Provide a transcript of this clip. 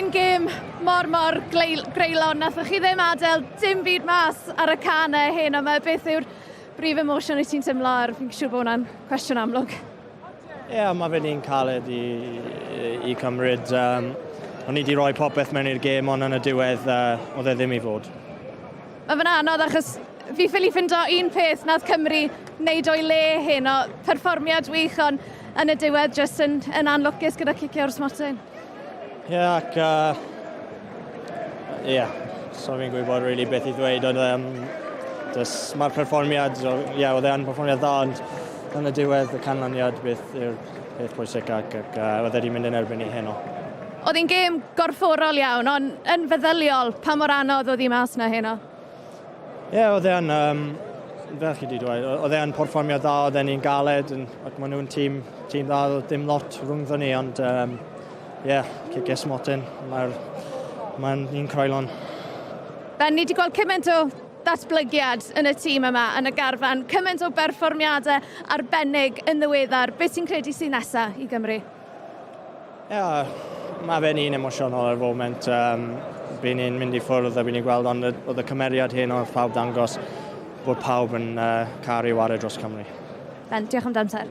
Mae'n gêm mor, mor greulon. Nathoch chi ddim adael dim byd mas ar y canau heno 'ma. Beth yw'r brif emosiwn wyt ti'n teimlo ar? Fi'n siŵr bod hwnna'n cwestiwn amlwg. Ie, yeah, mae fe'n un caled i, i cymryd. O'n i wedi rhoi popeth mewn i'r gêm, ond yn y diwedd uh, oedd e ddim i fod. Mae fe'n anodd achos fi ffili ffindo un peth nath Cymru wneud o'i le heno. Perfformiad wych, ond yn y diwedd jyst yn, yn anlwcus gyda cicio o'r smotyn. Ie, yeah, ac... Ie, yeah, so fi'n gwybod really beth i ddweud, ond um, mae'r perfformiad, ie, yeah, oedd e'n perfformiad dda, ond yn y diwedd y canlyniad beth yw'r peth pwysig ac, ac oedd e wedi mynd yn erbyn i heno. Oedd hi'n gêm gorfforol iawn, ond yn feddyliol, pa mor anodd oedd hi mas na heno? Ie, yeah, oedd e'n, um, fel chi wedi dweud, oedd e'n perfformiad dda, oedd e'n un galed, yn, ac maen nhw'n tîm, tîm dda, oedd dim lot rhwngddo ni, ond ie, um, yeah, cicio smotyn, mae'n mae un creulon. Ben, ni wedi gweld cymaint o ddatblygiad yn y tîm yma, yn y garfan, cymaint o berfformiadau arbennig yn ddiweddar. Beth ti'n credu sy'n nesaf i Gymru? Ie, yeah, mae fe'n un emosiynol ar y foment. Um, Bu'n ni'n mynd i ffwrdd a bu'n ni'n gweld, ond oedd y cymeriad hyn oedd pawb dangos bod pawb yn uh, caru ware dros Cymru. Ben, diolch am dy amser.